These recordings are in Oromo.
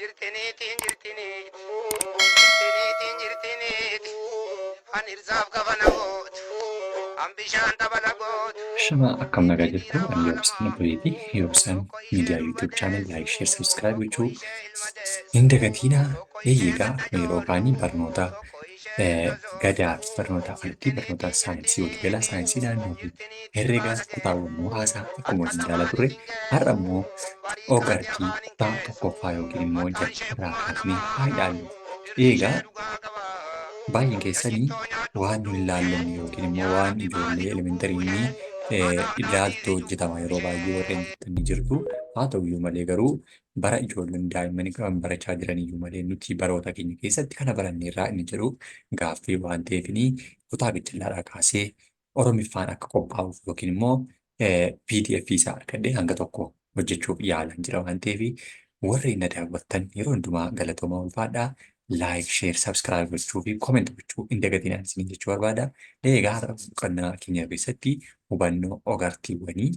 Jirtiniitiin jirtiniit, jirtiniitiin jirtiniit, an irsaaf kafana gootu, an bishaan dhabala gootu. Shama akkam nagaa jirtu, ani Yoobsan Abbabeeti. Yoobsan Miidiyaa YouTube channel like, share, subscribe gochuu hin dagatinaa. Eeyyee, akkuma yeroo kaanii barnoota gadaa fi barnoota amantii, barnoota saayinsii waliigalaa, saayinsii naannoo fi herreegaa kutaawwan muraasaa akkuma waliin ilaalaa turre, har'a immoo og-artii kutaa tokkoffaa yookiin immoo jalqabarraa kaasnee haa ilaallu. Eegaa baay'een keessanii waan nu hin laallanne yookiin immoo waan ijoollee elementariin ilaaltu hojjetama yeroo baay'ee warreen jettan ni jirtu. Haa ta'uyyuu malee garuu bara ijoolleen daa'immanii kan barachaa jiran iyyuu malee nuti baroota keenya keessatti kana baranneerraa inni jedhu gaaffii waan ta'eefini kutaa gajjallaadhaa kaasee Oromiffaan akka qophaa'uuf yookiin immoo PDF isaa argadhee hanga tokko hojjechuuf yaalan jira waan ta'eef, warri na daawwattan yeroo hundumaa galatoomaa, ulfaadhaa. Like, share, subscribe gochuu fi comment gochuu hin dagatinaa isiniin jechuu barbaada. Egaa har'a boqonnaa keenya keessatti hubannoo og-artiiwwanii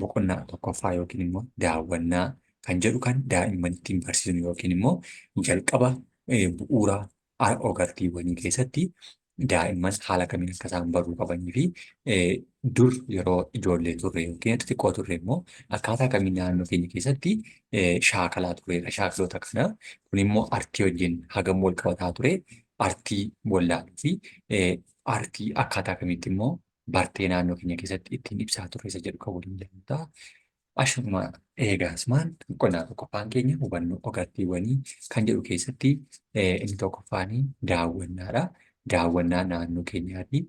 boqonnaa tokkoffaa yookiin immoo daawwannaa kan jedhu kan daa'imman ittiin barsiisnu yookiin immoo jalqaba bu'uura og-artiiwwanii keessatti daa'imman haala kamiin akka isaan baruu qabanii fi dur yeroo ijoollee turre yookiin xixiqqoo turre immoo akkaataa kamiin naannoo keenya keessatti shaakalaa turreedha. Shaakaloota kana kun immoo artii wajjin hagam wal qabataa ture, artii wallaaluu fi artii akkaataa kamiitti immoo bartee naannoo keenya keessatti ittiin ibsaa turre isa jedhu kan waliin ilaallu ta'a. Ashuma eegaas maal, boqonnaa tokkoffaan keenya hubannoo og-artiiwwanii kan jedhu keessatti inni tokkoffaan daawwannaadha. Daawwannaa naannoo keenyaati.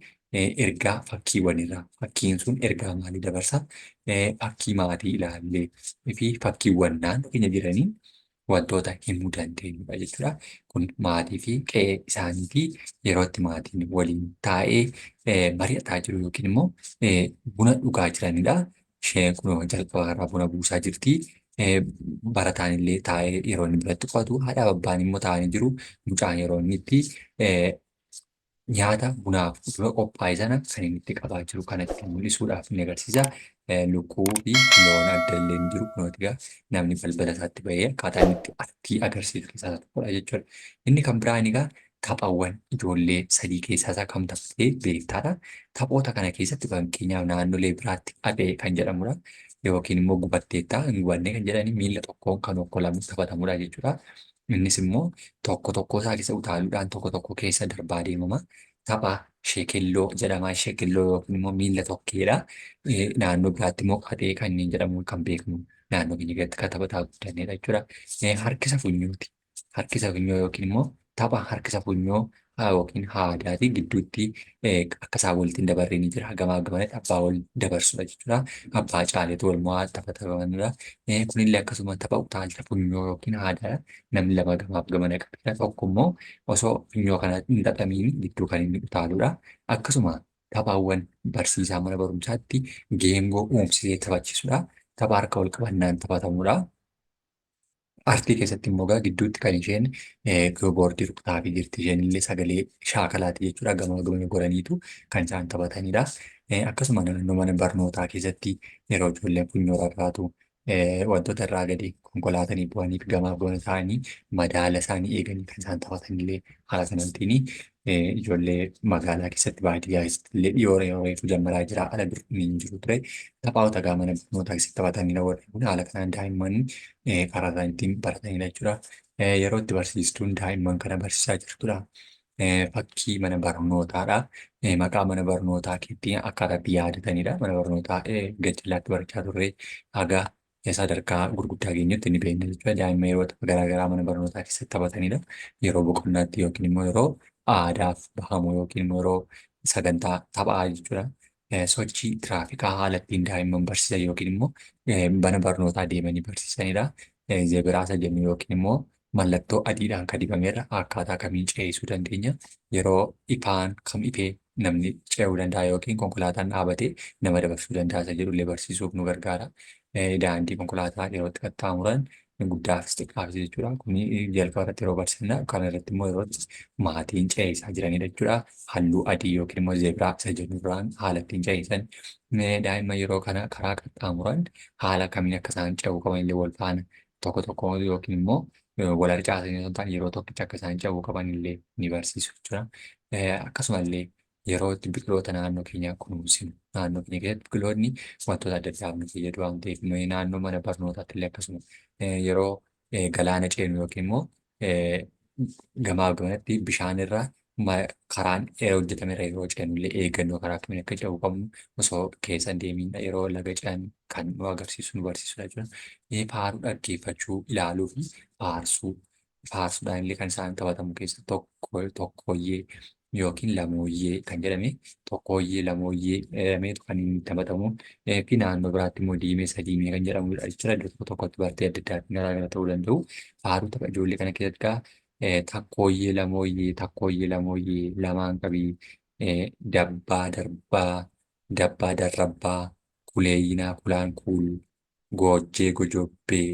Ergaa fakkiiwwan irraa, fakkiin sun ergaa maalii dabarsa? Fakkii maatii ilaallee fi fakkiiwwan naannoo keenya jiranii wantoota himuu dandeenyudha jechuudha. Kun maatii fi qe'ee isaaniitii yeroo itti maatiin waliin taa'ee mari'ataa jiru yookiin immoo buna dhugaa jiranidha. Isheen kun jalqaba irraa buna buusaa jirti. Barataan illee taa'ee yeroo inni biratti qo'atu, haadha abbaan immoo taa'anii jiru. Mucaan yeroo inni itti nyaata bunaaf dura qophaa'e sana kan inni itti qabaa jiru kanatti mul'isuudhaaf ni agarsiisa. Lukkuu fi loon adda illee ni jiru. Kunooti egaa namni balbala isaatti bahee akkaataa inni itti artii agarsiisu keessaa isa tokkodha jechuudha. Inni kan biraan egaa taphawwan ijoollee sadii keessaa isa kam taphatee beektaadha. Taphoota kana keessatti fakkeenyaaf naannolee biraatti qabee kan jedhamudha. Yookiin immoo gubatteettaa hin gubannee kan jedhani miilla tokkoon kan okkolamu taphatamudha jechuudha. Innis immoo tokko tokkoo isaa keessa utaaluudhaan tokko tokko keessa darbaa deemama. Tapha sheekelloo jedhama. Sheekelloo yookiin immoo miilla tokkeedha. Naannoo biraatti immoo qaxee kan inni jedhamu kan beekamu naannoo keenya keessatti kan taphataa guddannedha jechuudha. Harkisa funyooti. Harkisa funyoo yookiin immoo tapha harkisa funyoo yookiin haadaati, gidduutti akka isaan walitti hin dabarre ni jira. Gamaa gamanatti abbaa wal dabarsudha jechuudha. Abbaa caaletu wal mo'aa taphatamanidha. Kunillee akkasuma tapha utaalcha funyoo yookiin haadaadha. Namni lama gamaaf gamana qabeera. Tokko immoo osoo funyoo kana hin xaxamiin gidduu kan inni utaaludha. Akkasuma taphaawwan barsiisaa mana barumsaatti geengoo uumsisee taphachiisudha. Tapha harka wal qabannaan taphatamudha. Artii keessatti immoo egaa gidduutti kan isheen kiiboordii rukutaafii jirti. Isheen illee sagalee shaakalaati jechuudha. Gamaa gamana goraniitu kan isaan taphatanidha. Akkasuma naannoo mana barnootaa keessatti yeroo ijoolleen funyoo rarraatu, wantoota irraa gadi konkolaatanii bu'aniif gamaa gamana ta'anii madaala isaanii eeganii kan isaan taphatan illee haala sanaatiin ijoollee magaalaa keessatti, baadiyyaa keessatti illee dhiyoo yeroo reefu jammaraa jira, ala dur ni hin jiru ture. Taphaawota gaa mana barnootaa keessatti taphatanidha warri kun, haala kanaan daa'imman karaa isaan ittiin baratanidha jechuudha. Yeroo itti barsiistuun daa'imman kana barsiisaa jirtudha. Fakkii mana barnootaadha. Maqaa mana barnootaa keetti akkaataa itti yaadatanidha. Mana barnootaa gajjallaatti barachaa turre haga sadarkaa gurguddaa geenyutti ni beekna jechuudha. Daa'imman yeroo tapha garaa garaa mana barnootaa keessatti taphatanidha. Yeroo boqonnaatti yookiin immoo yeroo aadaaf bahamu yookiin immoo yeroo sagantaa taphaa jechuudha. Sochii tiraafikaa haala ittiin daa'imman barsiisan yookiin immoo mana barnootaa deemanii barsiisanidha. Zeebiraa isa jennu yookiin immoo mallattoo adiidhaan kan dibamerra akkaataa kamiin ce'isuu dandeenya? Yeroo ifaan kam ifee namni ce'uu danda'a yookiin konkolaataan dhaabatee nama dabarsuu danda'a isa jedhullee barsiisuuf nu gargaara. Daandii konkolaataa yeroo itti qaxxaamuran guddaafis xiqqaafis jechuudha. Kuni jalqaba irratti yeroo barsiisna, kana irratti immoo yeroo maatiin ce'isaa jiranidha jechuudha. Halluu adii yookiin immoo zeebiraa isa jennurraan haala ittiin ce'isan, daa'imman yeroo kana karaa qaxxaamuran haala kamiin akka isaan ce'uu qaban illee wal faana tokko tokko yookiin immoo Wal harcaasanii osoo hin taane yeroo tokkicha akka isaan ce'uu qaban illee ni barsiisu jechuudha. Akkasumallee yeroo itti biqiloota naannoo keenyaa kunuunsinu, naannoo keenya keessatti biqiloonni wantoota adda addaaf nu fayyadu waan ta'eef, naannoo mana barnootaatti illee akkasuma yeroo galaana ceenu yookiin immoo gamaa gamanatti bishaan irra karaan hojjetame irra yeroo ceenu illee eeggannoo karaa kamiin akka ce'uu qabnu osoo keessa hin deemin yeroo laga ce'an kan nu agarsiisu, nu barsiisudha jechuudha. Faaruu dhaggeeffachuu, ilaaluu fi faarsuu. Faarsuudhaan illee kan isaan taphatamu keessa tokko tokkooyyee yookiin lamooyyee kan jedhame, tokkooyyee lamooyyee jedhameetu kan inni taphatamu fi naannoo biraatti immoo diimee sadiimee kan jedhamudha jechuudha. Iddoo tokko tokkotti bartee adda addaatiin garaagara ta'uu danda'u. Faaruu tapha ijoollee kana keessatti egaa takkooyyee lamooyyee, takkooyyee lamooyyee, lamaan qabii, dabbaa darbaa, dabbaa darrabbaa, kuleeyyinaa kulaan kuul, goojjee gojobbee,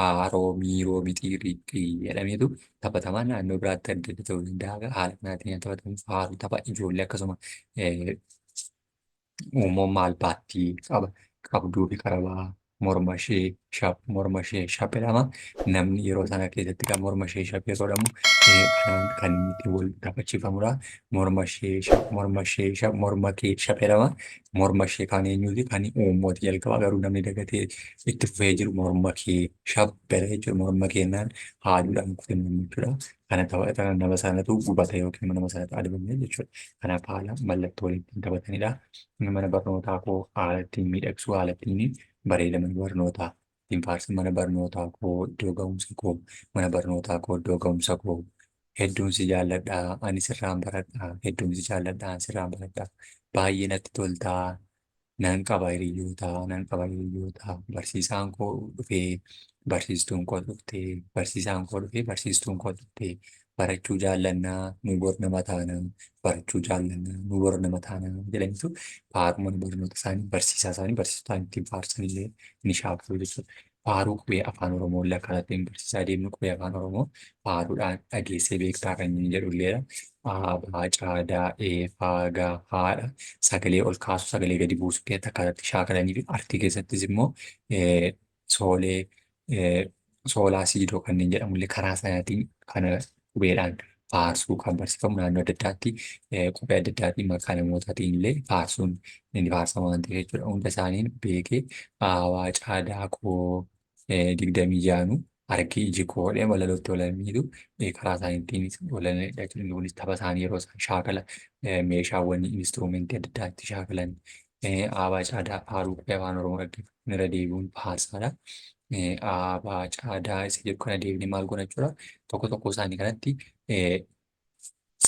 aaroo miiroo mixii jedhameetu taphatamaa. Naannoo biraatti adda adda ta'uu danda'a. Haala kanaatiin kan taphatamu faaruu tapha ijoollee. Akkasuma uumama maal baattii qaba qabduu fi qarabaa morma ishee shap, morma ishee shap jedhama. Namni yeroo sana keessatti kan morma ishee shap yeroo jedhamu kanaan kan inni wal taphachiifamudha. Morma ishee shap, morma ishee shap, morma kee shap jedhama. Morma ishee kan eenyuti? Kan uummooti jalqaba, garuu namni dagatee itti fufee jiru morma kee shap jedha jechuudha. Morma keennaan haaduudhaan kutee jechuudha. Kana taphata nama sanatu gubata yookiin nama sanatu adabame jechuudha. Kanaaf haala mallattoo ittiin taphatanidha. Mana barnootaa koo haala ittiin miidhagsu, haala ittiin bareeda mana barnootaa ittiin faarsa. Mana barnootaa koo iddoo ga'umsa koo, mana barnootaa koo iddoo ga'umsa koo, hedduun si jaalladha, ani sirraan baradha, hedduun si jaalladha, ani sirraan baradha, baay'ee natti toltaa, nan qaba hiriyoota, nan qaba hiriyoota, barsiisaan koo dhufee, barsiistuun koo dhuftee, barsiisaan koo dhufee, barsiistuun koo dhuftee, barachuu jaallannaa, nu bor nama taanaa, barachuu jaallannaa, nu bor nama taanaa jedhaniitu faaruu mana barnoota isaanii, barsiisaa isaanii, barsiisota ittiin faarsan illee ni shaakalu jechuudha. Faaruu qubee Afaan Oromoo illee akkaataa ittiin barsiisaa deemnu, qubee Afaan Oromoo faaruudhaan dhageessee beektaa kan inni jedhu illeedha. A, B, C, D, E, F, G, H dha. Sagalee ol kaasu, sagalee gadi buusu keessatti akkaataa itti shaakalanii fi artii keessattis immoo soolee, soolaa siidoo kanneen jedhamu illee karaa sanaatiin kana qubeedhaan faarsuu kan barsiifamu. Naannoo adda addaatti qubee adda addaatiin maqaa namootaatiin illee faarsuun ni faarsama waan ta'eef jechuudha. Hunda isaaniin beekee aawaa caadaa koo 26nuu argee iji koo jedhee walalootti walalaniitu karaa isaaniitiin walalaniidha jechuudha. Inni kunis tapha isaanii yeroo isaan shaakala meeshaawwan instrumentii adda addaatti shaakalan, aabaa caadaa faaruu qubee Afaan Oromoo dhaggeeffachuun irra deebi'uun faarsaadha. Aabaa caadaa isa jedhu kana deebinee maal goona jechuudha. Tokko tokko isaanii kanatti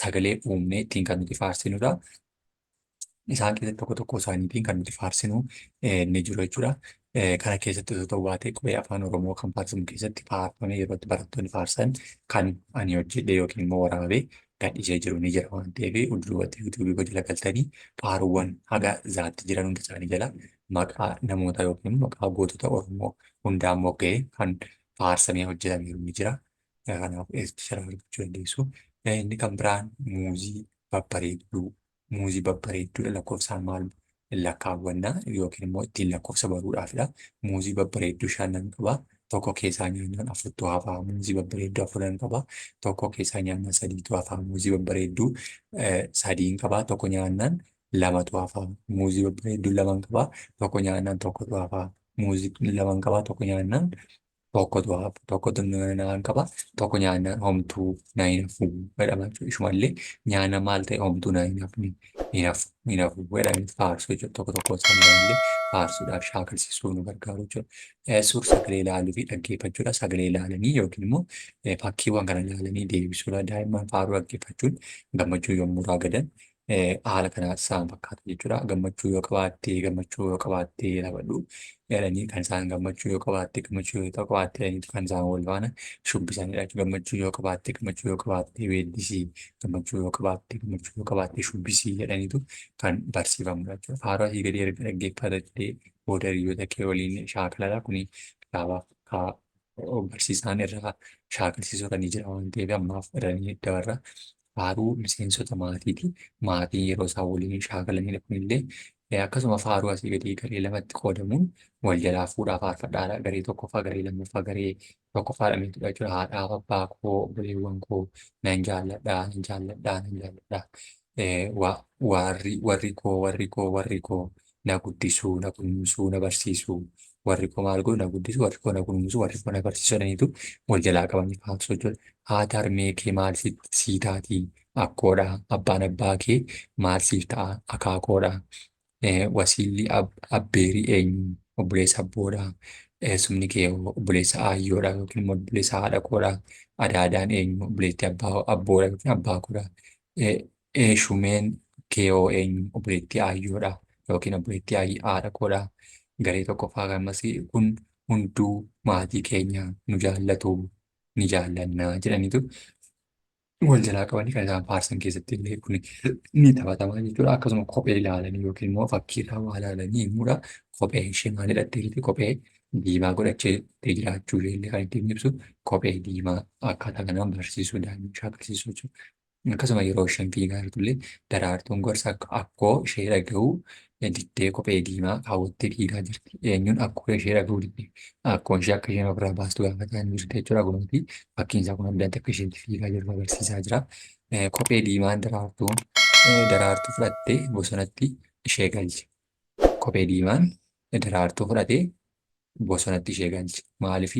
sagalee uumnee ittiin kan nuti faarsinudha. Isaan keessatti tokko tokko isaaniitiin kan nuti faarsinu ni jiru jechuudha. Kana keessatti osoo ta'uu baatee, qubee Afaan Oromoo kan faarsamu keessatti faarfamee yeroo itti barattoonni faarsan kan ani hojjedhe yookiin immoo waraabee gadhiisee jiru ni jira waan ta'eef, duubatti YouTubeii koo jala galtanii faaruuwwan haga zaatti jiran hunda isaanii jala maqaa namoota yookiin maqaa gootota Oromoo hundaan mogga'ee kan faarsamee hojjetameeru ni jira. Kanaaf eessa argachuu dandeessu. Inni kan biraan muuzii babbareedduu. Muuzii babbareedduudha, lakkoofsaan maal lakkaawwannaa yookiin immoo ittiin lakkoofsa baruudhaafidha. Muuzii babbareedduu shanan qaba. Tokko keessaa nyaannaan afurtu hafaa. Muuzii babbareedduu afuran qaba. Tokko keessaa nyaannaan sadiitu hafaa. Muuzii babbareedduu sadiin qaba. Tokko nyaannaan lamatu hafaa. Muuzii babbareedduu laman qaba. Tokko nyaannaan tokkotu hafaa. Muuzii laman qaba. Tokko nyaannaan tokkotu hafa. Tokkotu naan qaba. Tokko nyaannaan homtuu na hin hafu jedhama jechuudha. Ishumallee nyaanna maal ta'e homtuu na hin hafne, hin hafu, hin hafu jedhamee faarsuu jechuudha. Tokko tokko isaanii kanallee faarsuudhaaf shaakalsiisuu nu gargaaru jechuudha. Suur sagalee ilaaluu fi dhaggeeffachuudha. Sagalee ilaalanii yookiin immoo fakkiiwwan kana ilaalanii deebisuudha. Daa'imman faaruu dhaggeeffachuun gammachuu yommuu raagadan haala kana isaan fakkaata jechuudha. Gammachuu yoo qabaatte, gammachuu yoo qabaatte taphadhu jedhanii kan isaan, gammachuu yoo qabaatte, gammachuu yoo qabaatte jedhanii kan isaan wal faana shubbisanidha jechuudha. Gammachuu yoo qabaatte, gammachuu yoo qabaatte weellisii, gammachuu yoo qabaatte, gammachuu yoo qabaatte shubbisii jedhaniitu kan barsiifamudha jechuudha. Faaruu asii gadi erga dhaggeeffattee booda hiriyoota kee waliin shaakaladha. Kuni kitaaba barsiisaan irraa shaakalsiisuu ni jira waan ta'eef ammaaf irra ni dabarra. Faaruu miseensota maatiiti. Maatiin yeroo isaan waliin shaakalanidha kunillee. Akkasuma faaruu asii gadii garee lamatti qoodamuun wal jalaa fuudhaa faarfadhaadha. Garee tokkoffaa, garee lammaffaa, garee tokkoffaadha jechuudha. Haadhaaf abbaa koo, obboleewwan koo nan jaalladhaa, nan jaalladhaa, nan jaalladhaa. Warri warri koo, warri koo, warri koo na guddisuu, na kunuunsuu, na barsiisuu. Warri koo maal godhu? Na guddisu, warri koo na kunuunsu, warri koo na barsiisu jedhaniitu wal jalaa qabanii faarsu jechuudha. Haati harmee kee maal sii taatii? Akkoodha. Abbaan abbaa kee maal siif ta'a? Akaakoodha. Wasiilli abbeerii eenyu? Obboleessa abboodha. Eessumni kee obboleessa aayyoodha yookiin immoo obboleessa haadha koodha. Adaadaan eenyu? Obboleettii abbaa abboodha yookiin abbaa koodha. Eeshumeen kee hoo eenyu? Obboleettii aayyoodha yookiin obboleettii haadha koodha. Garee tokkoffaa ammas kun hunduu maatii keenya nu jaallatu, ni jaallannaa jedhaniitu wal jalaa qabanii kan isaan faarsan keessatti illee kun ni taphatama jechuudha. Akkasuma kophee ilaalanii yookiin immoo fakkiirraa waa ilaalanii himuudha. Kophee ishee maal hidhattee jirti? Kophee diimaa godhachee jiraachuu ishee illee kan ittiin ibsu kophee diimaa akkaataa kanaan barsiisuu, daa'imman shaakalsiisuu jechuudha. Akkasuma yeroo isheen fiigaa jirtu illee Daraartuun gorsa akkoo ishee dhaga'uu diddee kophee diimaa kaawwattee fiigaa jirti. Eenyuun akkoo ishee dhaga'uu diddee? Akkoon ishee akka isheen ofirraa baastu gaafataa jirti jechuudha. Kunuunti fakkiin isaa kun addatti akka isheen fiigaa jirtu agarsiisaa jira. Kophee diimaan Daraartuun Daraartuu fudhattee bosonatti ishee galche. Kophee diimaan Daraartuu fudhatee bosonatti ishee galche. Maaliif?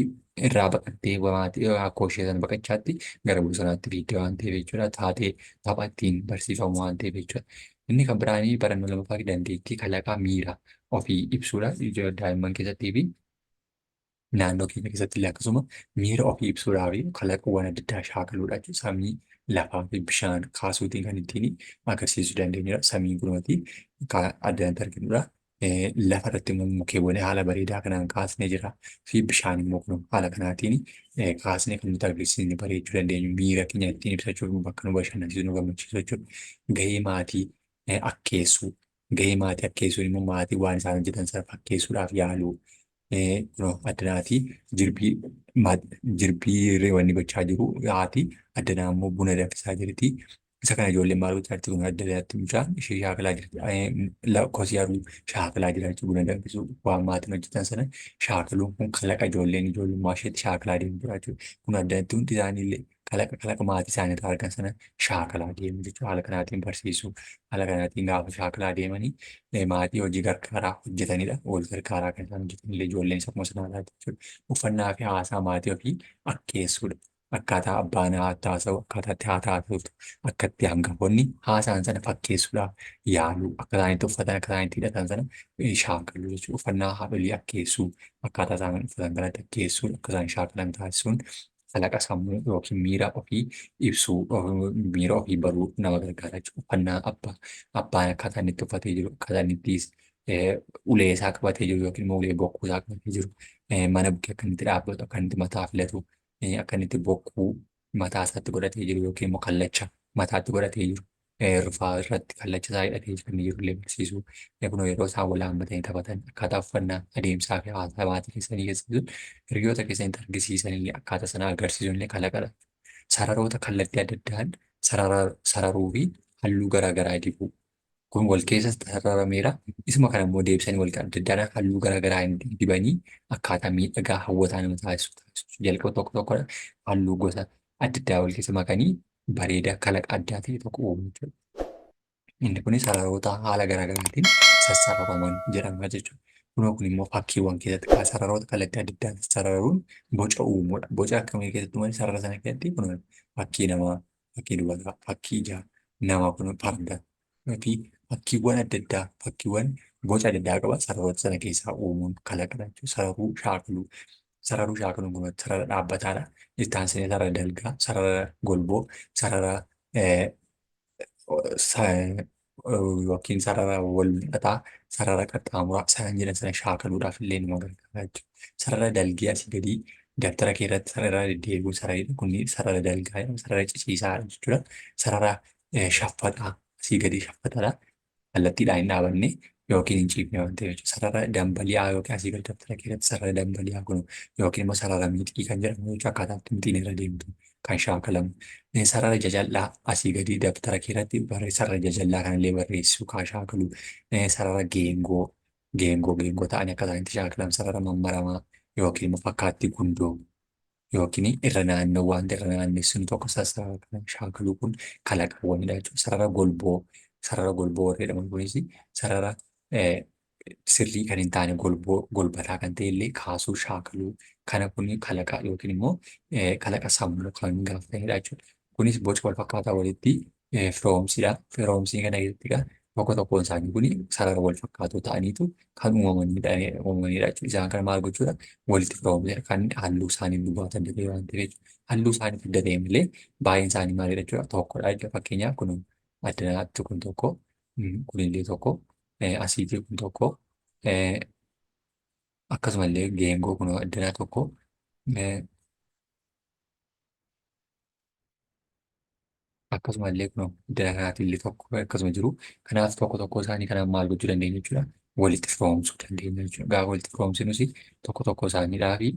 Irraa baqattee maatii akkoo ishee sana baqachaatti gara bosonaatti fiigde waan ta'eef jechuudha. Taatee tapha ittiin barsiifamu waan ta'eef jechuudha. Inni kan biraanii barannoo lammaffaa dandeettii kalaqaa miira ofii ibsuudha. Daa'imman keessattii fi naannoo keenya keessatti illee akkasuma miira ofii ibsuudhaa fi kalaqawwan adda addaa shaakaluudha jechuudha. Samii, lafaa fi bishaan kaasuutiin kan ittiin agarsiisuu dandeenyudha. Samiin kunooti kan addanatti arginudha. Lafa irratti immoo mukeewwan haala bareedaa kanaan kaasnee jira fi bishaan immoo kun haala kanaatiin kaasnee kan nuti agarsiisne bareechuu dandeenyu, miira keenya ittiin ibsachuuf, bakka nu bashannansiisu, nu gammachiisu jechuudha. Gahee maatii akkeessuu. Gahee maatii akkeessuun immoo maatii waan isaan hojjetan sana fakkeessuudhaaf yaaluu. Kunoo addanaatii jirbii jirbii wanni gochaa jiru, haati addanaa immoo buna danfisaa jirti. Isa kana ijoolleen maal gochaa jirti? Kun adda addaatti mucaan ishee shaakalaa jirti. Kosii haruu shaakalaa jira jechuudha, buna danfisuu waan maatiin hojjetan sana shaakaluun kun kalaqa ijoolleen ijoollummaa isheetti shaakalaa deemtudha jechuudha. Kun addanatti hundi isaanii illee kalaqa maatii isaanii irraa argan sana shaakalaa deemu jechuudha. Haala kanaatiin barsiisuu, haala kanaatiin gaafa shaakalaa deemanii maatii hojii gargaaraa hojjetanidha. Wal gargaaraa kan isaan hojjetan illee ijoolleen akkuma sanaa laata jechuudha. Uffannaa fi haasaa maatii ofii akkeessuudha. Akkaataa abbaan haati haasa'u, akkaataa itti haati haasoftu, akka itti hangafoonni haasa'an sana fakkeessuudhaaf yaaluu, akka isaan itti uffatan, akka isaan itti hidhatan sana shaakaluu jechuudha. Uffannaa haadholii akkeessuu, akkaataa isaan uffatan kanatti akkeessuu, akka isaan shaakalan taasisuun kalaqa sammuu yookiin miira ofii ibsuu, miira ofii baruu nama gargaara jechuudha. Uffannaa abbaan akkaataa inni itti uffatee jiru, akkaataa inni itti ulee isaa qabatee jiru yookiin immoo ulee bokkuu isaa qabatee jiru, mana bukkee akka inni itti dhaabbatu, akka inni itti mataa filatu, akka inni itti bokkuu mataa isaatti godhatee jiru yookiin immoo kallacha mataatti godhatee jiru, rufaa irratti kallacha isaa hidhatee kan jiru illee barsiisuu. Kunoo yeroo isaan wal haammatanii taphatan, akkaataa uffannaa, adeemsaa fi haasaa maatii keessanii keessatti hiriyoota keessanitti argisiisan illee, akkaataa sana agarsiisuun illee kalaqadha. Sararoota kallattii adda addaan sararuu fi halluu garaa garaa dibuu. Kun wal keessa sararameera. Isuma kana immoo deebisanii wal adda addaan halluu garaa garaa dibanii akkaataa miidhagaa hawwataa nama taasisu taasisu. Jalqaba tokko tokkodha. Halluu gosa adda addaa wal keessa makanii bareeda kalaqa addaa ta'e tokko uumu jechuudha. Inni kunis sararoota haala garaa garaatiin sassararaman jedhama jechuudha. Kunoo kun immoo fakkiiwwan keessatti sararoota kallattii adda addaan sararuun boca uumuudha. Boca akkamii keessatti uumanii sarara sana keessatti? Kun fakkii namaa, fakkii dubaraa, fakkii ijaa nama, kun farda fi fakkiiwwan adda addaa, fakkiiwwan boca adda addaa qaban sararoota sana keessaa uumuun kalaqadha jechuudha. Sararuu shaakaluu. Sararuu shaakaluun kun sarara dhaabbataadha. Itti aansinee sarara dalgaa, sarara golboo, sarara yookiin sarara wal mul'ataa, sarara qaxxaamuraa isaan jedhan sana shaakaluudhaaf illee nama gargaara jechuudha. Sarara dalgee asii gadii dabtara kee irratti sarara deddeebi'uu sarara kun sarara dalgaa jedhama. Sarara ciciisaa jechuudha. Sarara shaffaxaa asii gadii shaffataadha. Kallattiidhaan hin dhaabanne yookiin hin ciifne waan ta'eef jechuudha. Sarara dambali'aa yookiin asii gadi dabtara kee irratti sarara dambali'aa kun yookiin immoo sarara mixii kan jedhamu jechuudha. Akkaataa itti mixiin irra deemtu kan shaakalamu. Sarara jajallaa asii gadi dabtara keerratti sarara jajallaa kanallee barreessuu kan shaakalu. Sarara geengoo geengoo ta'anii akka isaanitti shaakalan sarara mammaramaa yookiin immoo fakkaattii gundoo yookiin irra naannoo wanta irra naannessinu tokko sarara kana shaakaluu kun kalaqawwanidha jechuudha. Sarara golboo warri jedhaman kunis sarara sirrii kan hin taane golboo golbataa kan ta'e illee kaasuu shaakaluu kana kun kalaqa yookiin immoo kalaqa sammuu kan gaafatanidha jechuudha. Kunis boca wal fakkaataa walitti firoomsiidha. Firoomsii kana keessatti egaa tokko tokkoon isaanii kun sarara wal fakkaatoo ta'aniitu kan uumamanidha jechuudha. Isaan kana maal gochuudha? Walitti firoomsiidha. Kan halluu isaanii duwwaa adda ta'e waan ta'eef jechuudha. Halluu isaanii adda ta'e malee baay'een isaanii maalidha jechuudha? Tokkodha jechuudha. Fakkeenyaaf kun addanaatti kun tokko, kunillee tokko, asiitii kun tokko, akkasumallee geengoo kun addanaa tokko, akkasumallee kun iddoo kanaatti illee tokko akkasuma jiru. Kanaaf tokko tokko isaanii kanaan maal gochuu dandeenya jechuudha? Walitti firoomsuu dandeenya jechuudha. Gaafa walitti firoomsinus tokko tokko isaaniidhaa fi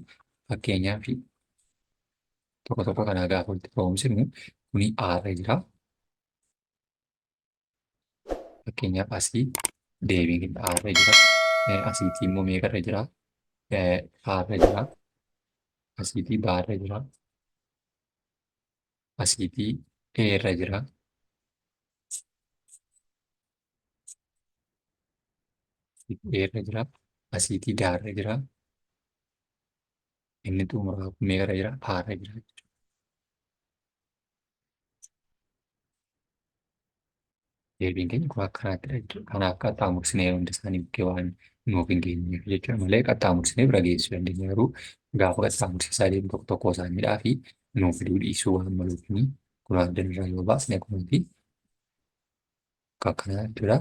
fakkeenyaaf tokko tokko kanaa gaafa walitti firoomsinu kuni A irra jira. Fakkeenyaaf asii deebiin A irra jira. Asiitii immoo meeqarra jira? A irra jira. Asiitii B irra jira. Asiitii A irra jira. A irra jira. Asiitii D irra jira. Inni xumuraa kun meeqarra jira? A irra jira jechuudha. Deebiin keenya kun akkanaattidha jechuudha. Kanaaf qaxxaamursinee hunda isaanii bukkee waan nuuf hin geenyeef jechuudha malee qaxxaamursinee bira geessuu dandeenya, garuu gaafa qaxxaamursiisaa deemu tokko tokko isaaniidhaa fi nuuf fiduu dhiisuu waan maluufini kun adda irraa yoo baasne kunuuti akka akkanaa jechuudha.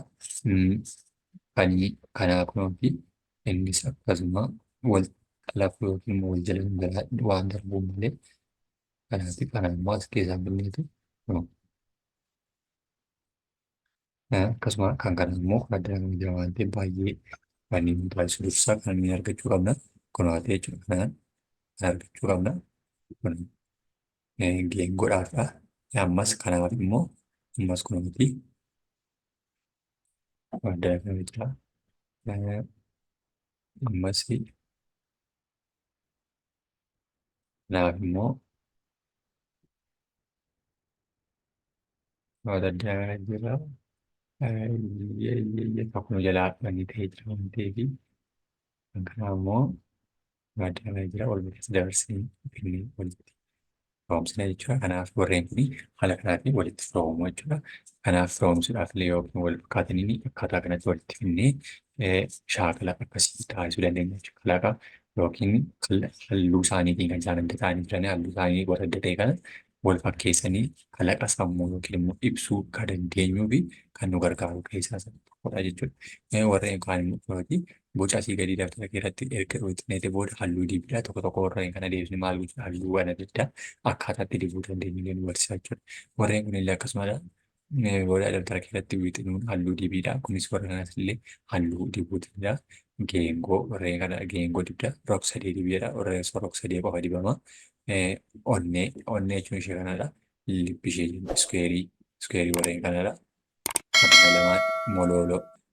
Kan kanaa kunuuti innis akkasuma wal xalafu yookiin immoo wal jala waan darbuun malee kanaaf kana immoo as keessaa binneetu. Akkasuma kan kana immoo adda jira waan ta'eef baay'ee kan inni taasisu dursa kan inni argachuu qabna. Kunuunfate jechuudha. Kanaan kan argachuu qabna. Kun geengoodhaafidha. Ammas kanaaf immoo ammas kunuunti adda jira. Ammas kanaaf immoo adda jira. Akkuma jalaa wanni ta'ee jira waan ta'eef kan kanaa immoo adda jira wal keessa dabarsinee finnee walitti firoomsina jechuudha. Kanaaf warreen kun haala kanaatiin walitti firoomu jechuudha. Kanaaf firoomsuudhaaf illee yookiin wal fakkaatanii akkaataa kanatti walitti finnee shaakala akkasii taasisuu dandeenya jechuudha. Kalaqa yookiin halluu isaaniitiin kan isaan adda ta'anii jiran halluu isaanii warra adda ta'e kana wal fakkeessanii kalaqa sammuu yookiin immoo ibsuu kan dandeenyuu fi kan nu gargaaru keessaa isa tokkodha jechuudha. Warreen kaan immoo boca asii gadii dabtara irratti erga wixinneete booda halluu dibdaa tokko tokko warreen kana deebisnee maal gochuudha halluuwwan adda addaa akkaataa itti dibuu dandeenyu illee nu barsiisa jechuudha. Warreen kun illee akkasumadha. Booda dabtara irratti wixinuun halluu dibiidha. Kunis warra kanas illee halluu dibuu danda'a. Geengoo warreen kana geengoo dibda rog-sadee dibeedha. Warreen rog-sadee qofa dibama. Onnee jechuun ishee kanadha. Lippi ishee iskuweerii warreen kanadha. Akkuma lamaan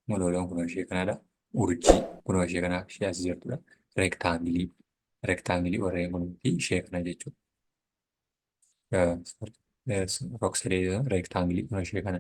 molooloon kun ishee kanadha. Urjii kun ishee kana ishee asii jirtudha. Reektaangilii warreen kun ishee kana jechuudha. Rog-sadee reektaangilii kun ishee kana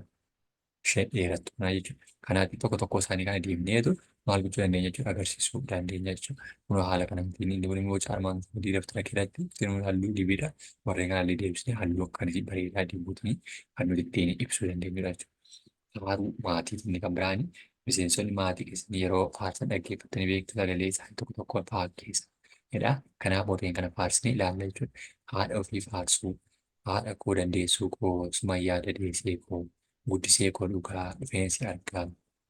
ishee dheerattu kana jechuudha. Kanaaf tokko tokko isaanii kana deemneetu maal gochuu dandeenya jechuudha, agarsiisuu dandeenya jechuudha. Kun haala kanaatiin inni kun immoo armaan gadii dabtara keessatti ittiin halluu dibiidha. Warreen kanallee deebisnee halluu akkasii bareedaa dibuutiin kan nuti ittiin ibsuu dandeenyudha jechuudha. Faaruu maatii inni kan biraani miseensonni maatii keessanii yeroo faarsan dhaggeeffatanii beektu sagalee isaanii tokko tokko fakkeessa jedha. Kanaaf warreen kana faarsinee ilaalla jechuudha. Haadha ofii faarsuu, haadha koo dandeessuu koo, suma yaada deessee koo, guddisee koo dhugaa dhufeensi argaa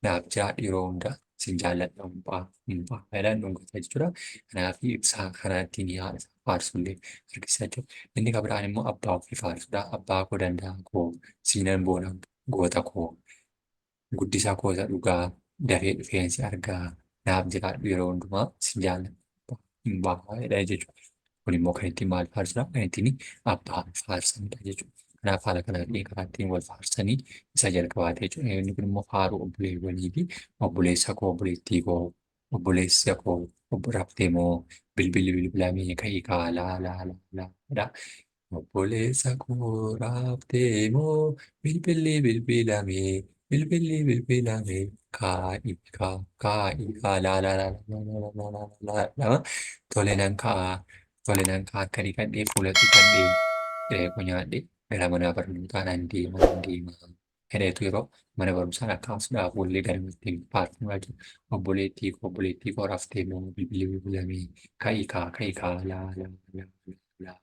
naaf jiraadhu yeroo hunda sin jaalladha umphaa umphaa jedhaan dhungata jechuudha. Kanaaf ibsaa karaa ittiin haadha isaa faarsullee argisiisa jechuudha. Inni kan biraan immoo abbaa ofii faarsuudha. Abbaa koo danda'a koo, siinan boona goota koo, guddisaa koo isa dhugaa dafee dhufeensi argaa naaf jiraadhu yeroo hundumaa sin jaalladha umphaa jedha jechuudha. Kun immoo kan ittiin maal faarsanidha? Kan ittiin abbaa faarsanidha jechuudha. Kanaaf haala kanaatiin karaa ittiin wal faarsanii isa jalqabaati jechuudha. Inni kun immoo faaruu obboleewwanii fi obboleessa koo, obboleettii koo, obboleessa koo, obbo raftee moo, bilbilli bilbilamee ka'ii kaa laa laa laa laa dha. Obboleessa koo raftee moo, bilbilli bilbilamee, bilbilli bilbilamee kaa'ii kaa kaa'ii kaa laa laa laa laa laa laa laa laa laa. Tole nan ka'a, tole nan ka'a, akka dhiqadhee fuula dhiqadhee reefu nyaadhee gara mana barnootaa nan deema nan deema jedheetu yeroo mana barumsaa lakkaa'asuudhaaf wallee ganama ittiin faarfannaa jechuudha. Obboleettii koo, obboleettii koo raftee moo, bilbilli bilbilamee ka'ii kaa ka'ii kaa laa laa laa laa.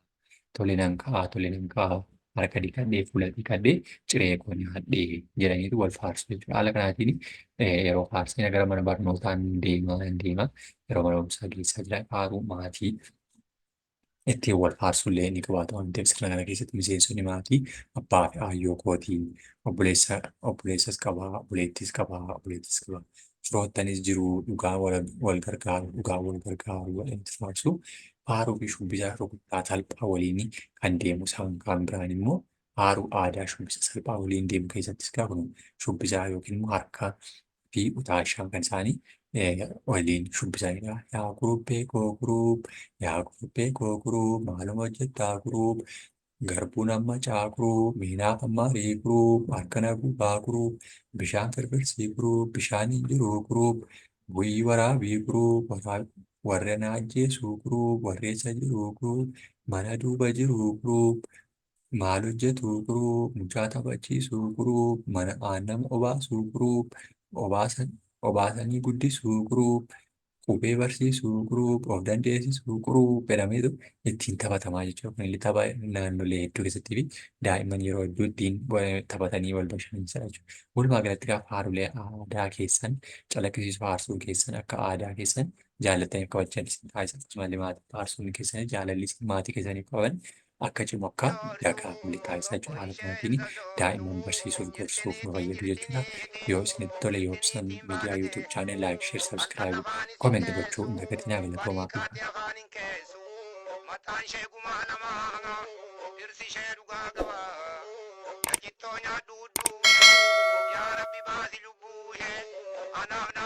Tole nan ka'a, tole nan ka'a, harka dhiqadhee fuula dhiqadhee ciree koo nyaadhee jedhaniitu wal faarsu jechuudha. Haala kanaatiin yeroo faarsan gara mana barnootaa nan deema nan deema yeroo mana barumsaa geessaa jira faaruu maatii ittiin wal faarsullee ni qabaatu waan ta'eef, sirna kana keessatti miseensonni maatii abbaa fi aayyoo kootii, obboleessa, obboleessas qabaa, obboleettis qabaa, obboleettis qabaa, firoottanis jiru, dhugaa wal gargaaru, dhugaa wal gargaaru walitti faarsu. Faaruu fi shubbisa rukuttaa salphaa waliin kan deemu isaan kaan biraan immoo faaruu aadaa shubbisa salphaa waliin deemu keessattis gaafa shubbisaa yookiin immoo harkaa fi utaashaa kan isaanii waliin shubbisanidha. Yaa gurubbee koo guruub, yaa gurubbee koo guruub, maaluma hojjettaa guruub, garbuun amma caakuruu, miinaaf amma riikuruu, harka na gubaa guruub, bishaan firfirsii guruub, bishaan hin jiruu guruub, bu'ii waraabii guruub, warra na ajjeesuu guruub, warra eessa jiruu guruub, mana duuba jiruu guruub, maal hojjetuu guruub, mucaa taphachiisuu guruub, mana aannan obaasuu guruub, obaasanii guddisuu guruub, qubee barsiisuu guruub, of dandeessisuu guruub jedhameetu ittiin taphatamaa jechuudha. Kun illee tapha naannolee hedduu keessattii fi daa'imman yeroo hedduu ittiin taphatanii wal bashannansiisan jechuudha. Walumaa galatti gaafa faarulee aadaa keessan calaqqisiisuu faarsuun keessan akka aadaa keessan jaallattanii akka kabajjan isin taasisa. Akkasumallee maatii faarsuun keessan jaalalli isin maatii keessaniif qaban akka cimu akka dagaagu illee taasisa jechuudha. Haala kanaatiin daa'imman barsiisuuf gorsuuf nu fayyadu jechuudha. Yoo isinitti tole, Yoobsan Miidiyaa YouTube channel like, share, subscribe, comment gochuu hin dagatinaa. Galatoomaa fi Afaan hin keessu mataan ishee gumaa namaa dhirsi ishee dhugaa qaba yajittoo nyaadhu hudduu ishee yaa rabbi baasi lubbuu ishee anaaf.